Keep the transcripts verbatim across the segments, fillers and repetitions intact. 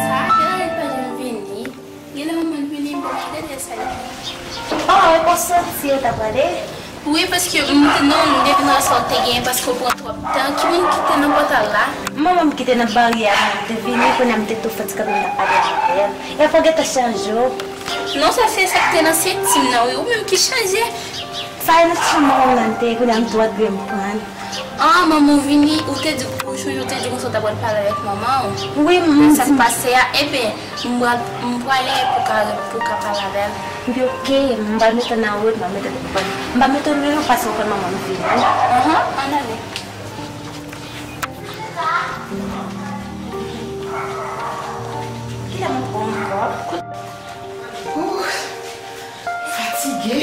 Sa, genlè li pa janm vini. Genlè manman l vini, bon, gade sa li. Oh, e pou soti ou ta prale? Wi, paske m te, non, m te vin wè sa w te genyen, paske w pran twòp tan. Ki moun ki te nan pòtay la? Manman m ki te nan baryè a, m te vini, kounye a m te tou fè ti kanpe, m t ap pale avè l. E afè w gentan chanje w? Non, sa se sa k te nan senti m nan, wi. Ou menm ki chanje. Sa e nan chanm manman m nan m te ye, kounye a m tou antre m pran l. Ah, manman w vini, ou te di, ou chonje ou te di konsa w ta pral pale avèk manman w. Wi, m di. Sa k pase a, ebyen, m pral, m prale pou ka, pou ka pale avè l. Ebyen, oke, m pral mete w nan wout, m pral mete w nan wout. M pa mete w lwen non, paske w konn manman m vini. Ahan, ann ale. Kilè m ap pran ankò? Ouh, fatige.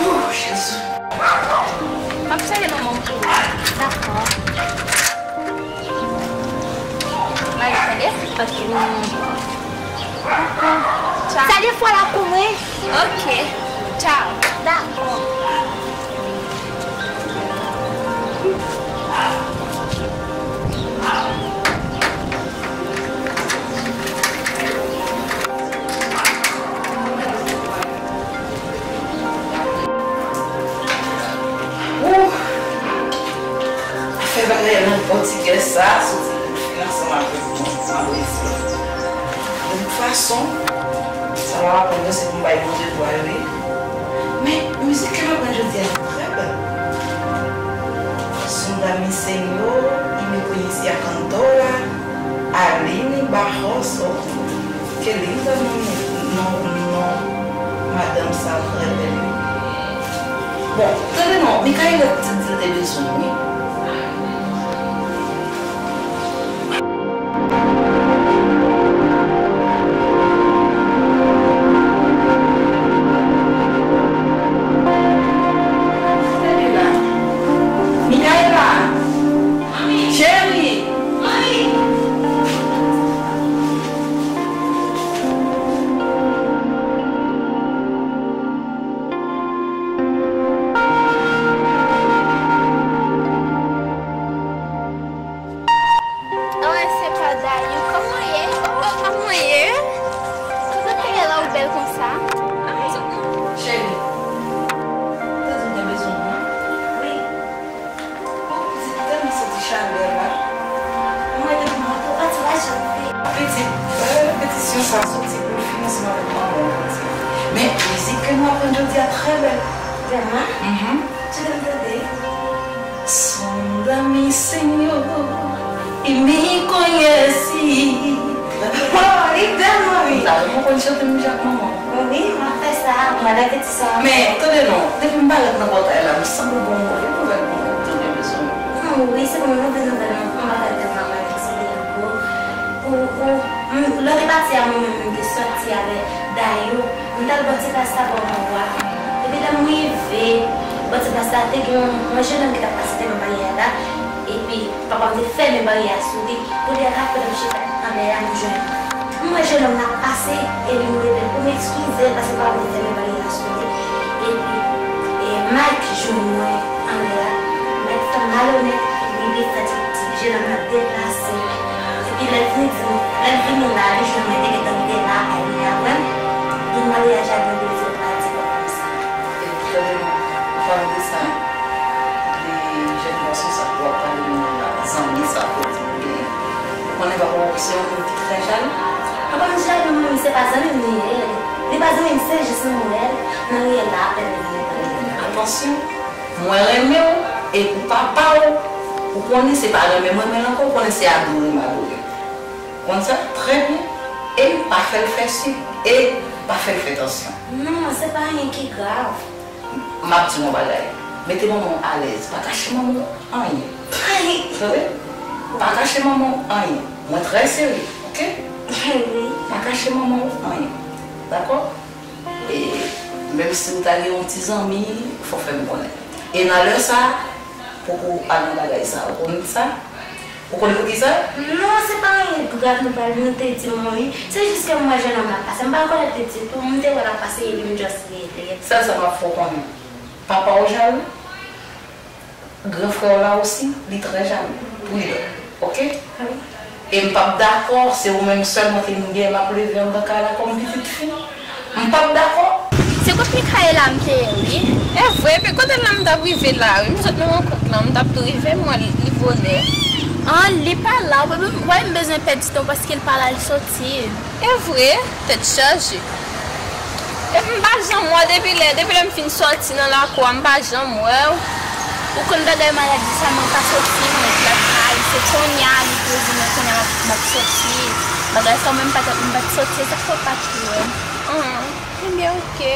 Ouh, Jezi. M ap sere nan men w pou ou. Dakò. Mari, tande? Ok. Dakò. Tchao. Sa de fwa la kouri. Ok. Tchao. Dakò. Ouh! Afè bagay nan Pòtigè sa, soti kout fil ansanm avèk bon, sa resi. De tout fason, sa m ap aprann yo se pou m bay Bondye glwa yo ye. Men, mizik ke m aprann jodi a trè bèl. Son da mi Señor y mi conocía cantora Aline Barroso. Qué lindo non, non, non, madanm sa trè bèl wi. Bon, tande non, Michaela t di l te bezwen m wi. Michaela! Cheri! Oh, se pa Dayou. Kòman w ye? Oh, kòman w ye? Tout kote w ye la, ou bèl konsa. Cheri, ou te di w te bezwen mwen? Wi. Oh, pitit, m tèlman santi chalè la. Mwen, depi m rantre, ou pati, ou pa janm vini. Pitit, euh, petisyon sa soti pou l fini ansanm avèk manman w, pitit. Men, mizik ke nou aprann jodi a trè bèl. Vrèman? Mhm. Kite m tande. Son da mi Señor y mi conocía. Oh, li bèl, manmi. Ou ta renmen konn chante menm jan ak manman w. Wi, m ap fè sa. Mwen repete sa. Men, tande non, depi m parèt nan pòtay la, m sanble gon move nouvèl pou mwen, m te gen bezwen. Ah, wi, se bon, move nouvèl, m pa ka tèlman pale sou li ankò. Ou, ou, m, lè w te pati a, mwen menm, m te sòti avè Dayou. M t al bò ti plas la bò Mawwa. Epi lè m rive bò ti plas la, te gen yon, yon jennonm ki t ap pase devan baryè a la. Epi papa m te fèmen baryè a sou li. Kounye a, apre lè m chita anlè a, m jwenn, m wè jennonm nan ap pase. Epi m rele l pou m eskize l paske papa m te fèmen baryè a sou li. Epi, e, Mike jwenn mwen anlè a. Mike fè m malonèt, epi li fè ti, ti jennonm nan deplase. La, li jwenn mwen te gentan kite lakay li a, wè. Dout maryaj la, mwen te di, mwen pa di kòb konsa. E, tande non, an palan de sa, de jèn gason sa w ap pale m nan la, zanmi sa w di m genyen. Ou konnen papa w se yon moun ki trè jalou. Papa m jalou, men se pa zanmi m li ye. Li pa zanmi m, se jis m wè l nan riyèl la, apèn li vin pale. Atansyon, mwen renmen w, e pou papa w, ou konnen se pa renmen m renmen l ankò, ou konnen se adore m adore l. Konn sa trè byen. E pa fè l fè sik, e pa fè l fè tansyon. Non, se pa anyen ki grav. M ap di w yon bagay. Mete manman w alèz. Pa kache manman w anyen. Tande? Pa kache manman w anyen. Mwen trè serye, oke? Wi. Pa kache manman w anyen. Dakò? E menm si w ta gen yon ti zanmi, fò w fè m konnen. E nan lè sa a, poko al nan bagay sa a. Ou konn sa? Ou konn poukisa? Non, se pa anyen grav nou pral, nou te di mwen wi. Se jis ke m wè jennonm la ap pase. M pa rekonèt li ditou, m te wè l ap pase epi m just rele. Sèl sa m ap fè w konnen. Papa w jalou, gran frè w la osi, li trè jalou. Pridan. Oke? Wi. E m p ap dakò, se ou menm sèlman ke m gen, m ap leve anndan kay la kòm pitit fi. M p ap dakò. Se kot Michaela m te ye, wi. E vre, epi kote l la m t ap rive la, wi. M sot nan rankont lan, m t ap tou rive, m wè li vole. An, li pa la, w wè m bezwen pèdi tan paske l pa la, l soti. E vre, tèt chaje. Epi m pa janm wè w depi lè, depi lè m fin sòti nan lakou a, m pa janm wè w. Ou konn bagay maladi sa, mwen pa soti, mwen ret lakay. Se kounye a li poze mwen, kounye a m ap, m ap soti. Bagay sa, mwen m pa t, m pa t soti, se sa k fè w pa t wè m. An, ebyen, oke.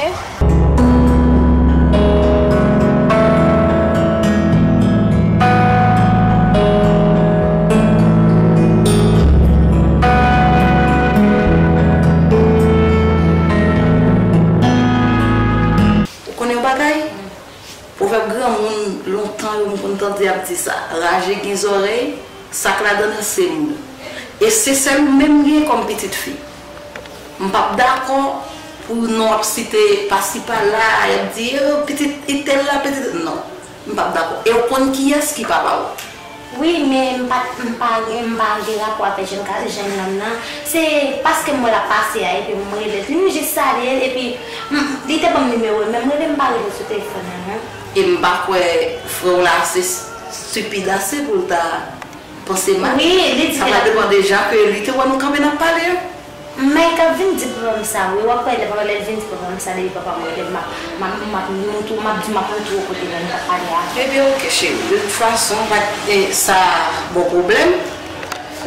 Ou konnen yon bagay? Pwovèb granmoun lontan yo, m konn tande y ap di sa, raje gen zòrèy, sa k ladan l se moun. E se sèl ou menm m gen kòm pitit fi. M p ap dakò pou non w ap site pasi pala, y ap di, "Oh, pitit entèl la, pitit," non. M p ap dakò. E w konn kiyès ki papa w? Wi, men m pa, m pa, m pa gen rapò avèk jèn ka, jèn nonm nan. Se paske m wè l ap pase a, epi m rele l. M jis salye l, epi m, li te ban m nimewo l, men m rele, m pa rele l sou telefòn nan, non. E m pa kwè frè w la ase stipid ase pou l ta panse mal. Wi, li di sa pa depann de jan ke li te wè nou kanpe n ap pale yo. Mike ap vin di papa m sa, wi, w ap wè lè papa, lè l vin di papa m sa, depi papa m rele m, m ap, m ap, m ap montre w, m ap di, m ap montre w kote nèg m t ap pale a. Ebyen, oke, cheri. De tout fason, pa t, e, sa ba w pwoblèm?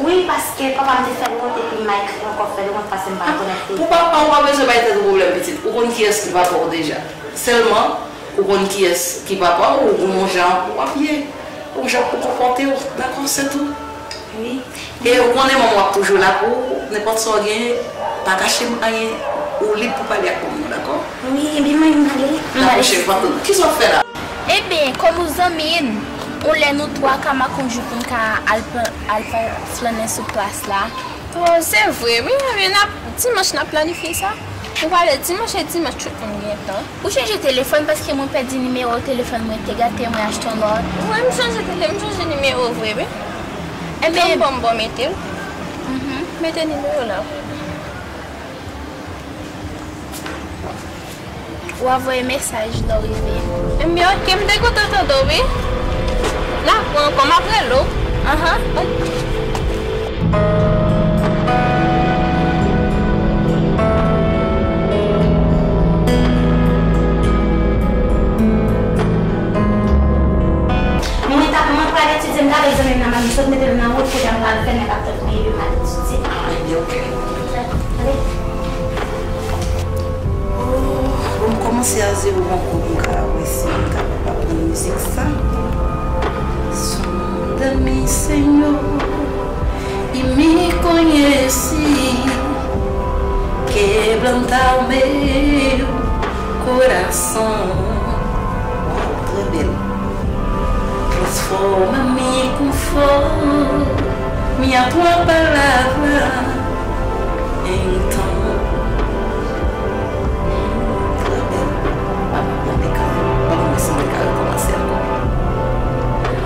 Wi, paske papa m te fè l wont, epi Mike ankò fè l wont, paske m pa rekonèt li. Pou papa w pa bezwen bay tèt ou pwoblèm, pitit. Ou konn kiyès ki papa w deja. Sèlman, ou konn kiyès ki papa w, ou gon jan w ap ye, ou jan pou konpòte w, dakò, se tou. Wi. E ou konnen manman w ap toujou la pou ou, nenpòt sa w genyen, pa kache m anyen, ou lib pou pale ak manman w, dakò? Wi, ebyen mwen m ale. Dakò, cheri, pa tann. Kisa w ap fè la? Ebyen, kòm ou zanmi n, yon lè nou twa ka make yon jou pou n ka al, al flannen sou plas la. Oh, se vre, wi, wi, n ap, dimanch n ap planifye sa. Nou prale dimanch e dimanch tout moun gen tan. Ou chanje telefòn paske mwen pèdi nimewo telefòn mwen, te gate mwen achte yon lòt. Wi, m chanje tele, m chanje nimewo vre, wi. Ebyen, ban m, ban m mete l. Mhm. Mete nimewo la. Ou a voye mesaj lè w rive. Ebyen, oke, m te kontan tande w, wi. N a pran ankò, m ap rele w. Ahan. Mwen t ap, mwen pral etidye, m t avèk zanmi m nan, m sot mete l nan wout, kounye a m pral fè nèg ap tann mwen, epi m al etidye. Ebyen, oke. Ale. Oh, bon, m kòmanse a zewo ankò pou m ka wè si m kapab aprann mizik sa. Son de mi, Señor, y mi con y si, quebranta o meu corazón. Waw, trè bèl. Transforma mi con fuego, mi a tua palabra, entonces. Trè bèl. M ap aprann Mikaela. M ap wè si Mikaela kòmanse ankò.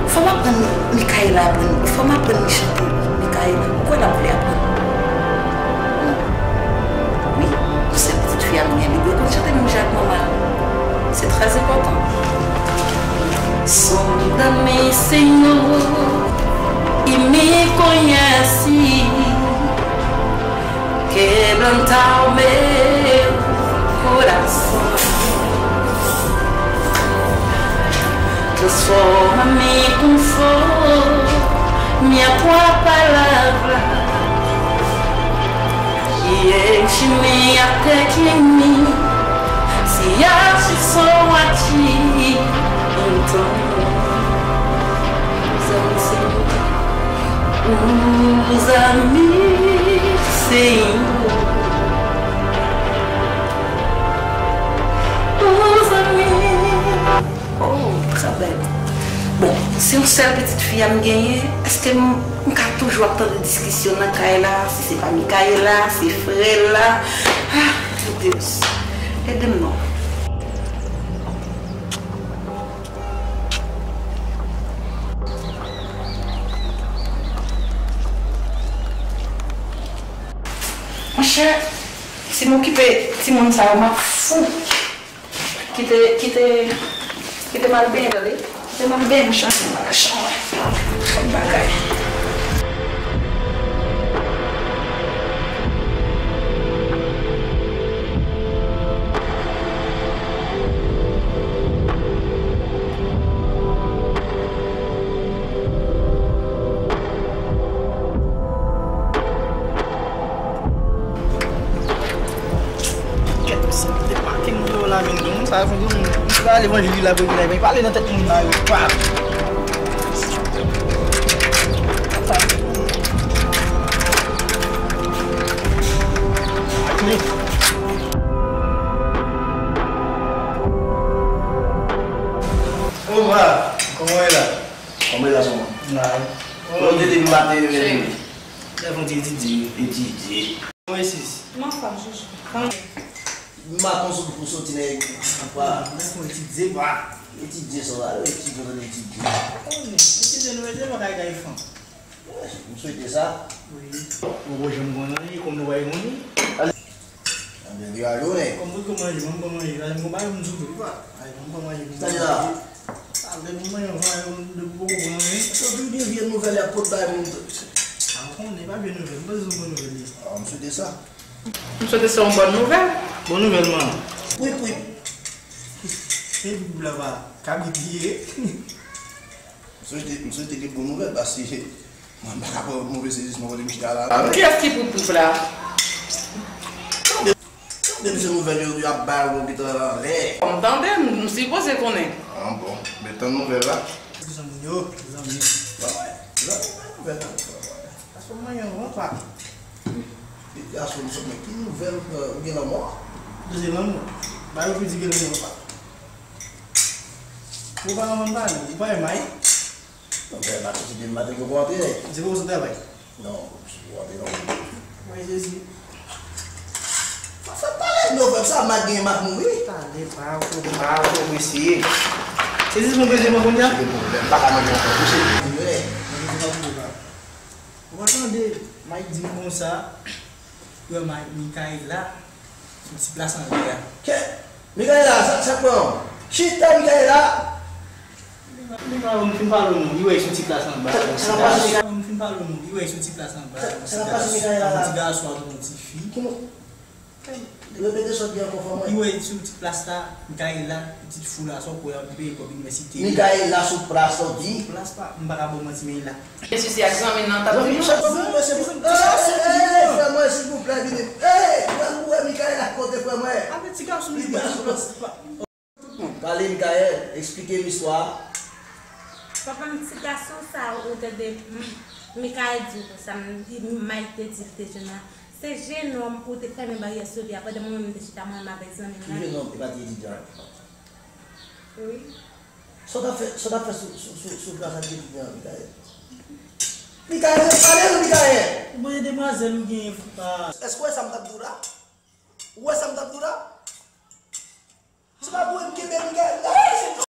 Fò m aprann Mikaela aprann, fò m aprann li chante, Mikaela. Ou kwè l ap vle aprann? Conhece, quebrantame o coração. Transforma-me com fogo, minha tua palavra. E enche-me até que em mim se ache som a ti. Então, usa-me, Senhor. Usa-me, Senhor. Usa-me. Oh, sa bèl. Bon, se yon sèl pitit fi a m genyen, èske m, m ka toujou ap tande diskisyon nan kay la, si se pa Micaëla, se frè l la? Ah, Dios, ede m non. Monchè, si m okipe timoun sa yo, m ap fou. Kite, kite, kite m al benyen, tande. Kite m al benyen, m chanje m al nan chanm mwen. Fòk bagay. Kèt, se te maten moun yo la vin di moun sa, fè moun, moun ki pa levanjil la, pou vin la, vin pale nan tèt moun la, yo pa. Omar, kòman w ye la? Kòman w ye la, sòm mwen? La. Kòman w te di m maten, yo vin? Lè fon ti etidye. Etidye. Mwen sis. M anfòm, Joujou. Kòman? M pa konn sou pou soti nèg. Pa. Lè fon etidye, pa. Etidye sa va, yo etidye, yo etidye. Konnen, etidye nou etidye, pa kay kay fanm. M swete sa. Wi. Ou poko janm konn anyen, kòm nou pa konn li. Anben, li a jounen. Kòm mwen poko manje, mwen poko manje, la, mwen pa yon sou tou, pa. Ay, mwen poko manje, mwen poko manje. Sa vle di mwen yon fanm de pou poko pran wi. Sa tou de vye nouvèl y ap pot bay moun. A, ou konnen pa vye nouvèl, m panse se yon bon nouvèl li. A, m swete sa. M swete se yon bòn nouvèl. Bon nouvèl, man. Wi, wi. Se doub la pa kabrit li ye. M swete, m swete gen bon nouvèl, paske mwen pa ka pran move sezisman kote m chita la. Kiyès ki pou pouf la? Tande, tande, se nouvèl yo, yo ap bay ou gentan anlè. Kòm tande, m, m sipoze konnen. A, bon. Men tann nouvèl la. Zanmi yo, zanmi. Bon, wè. Zanmi, bay nouvèl la. Paske mwen yon bon pa. Li di a sou m sot, men ki nouvèl, euh, ou gen lanmò? Ou gen lanmò? Ba yo pou di gen lanmò pa. Ou pa nan pale, ou pa yon may? Non, men maten, se demen maten ke w kontre. Se pou w sot travay? Non, se pou w antre non. Mwen Jezi. Sa, sa pale nouvèl sa, m ap gen, m ap mouri. Talè, pa ou, pa ou, pa ou eseye. Se jis mwen bezwen mwen kounye a? Se de pwoblèm, m pa ka manje ankò, touche. Mwen bezwen pa pou pa. Ou pa tande, Mike di m konsa, wè Mike, Michaela, yon ti plas anlè a. Kè, Michaela, sa, sa pran? Chita, Michaela! Li pa, li pa, m fin pale w non, li wè yon ti plas anba. Sa, sa pase, Michaela? M fin pale w non, li wè yon ti plas anba. Sa, sa pase, Michaela? Yon ti gason ak yon ti fi. Ki moun? Repete sa w di ankò, frè mwen. Li wè sou ti plas la, Michaela, pitit fou la, sa w kwè ap peye kòb inivèsite. Michaela sou plas la, w di? Sou plas pa, m pa ka ba w manti, men li la. Jezi se ak zanmi nan t ap vini. Zanmi, zanmi, zanmi, zanmi, zanmi, zanmi, frè mwen, silvouplè, vini. Ey, frè mwen, Michaela kote, frè mwen? Avè ti gason li pa sou plas pa. Pale, Michaela, eksplike m istwa a. Papa m, ti gason sa ou tande, m, Michaela di w konsa, m di, Mike te di l te jwenn nan. Se jenòm ou te fèmen baryè Sovè a pandan mwen menm te chita mwen menm avèk zanmi m nan. Ki jenòm? E pa ti etidyan an? Wi. Sa w t ap fè, sa w t ap fè sou, sou, sou, sou plas ak etidyan an, Michaela? Michaela, pale non, Michaela! Bon, e demwazèl ou genyen, fou pa. Èske w wè sa m t ap di w la? Ou wè sa m t ap di w la? Se pa pou m kenbe Michaela.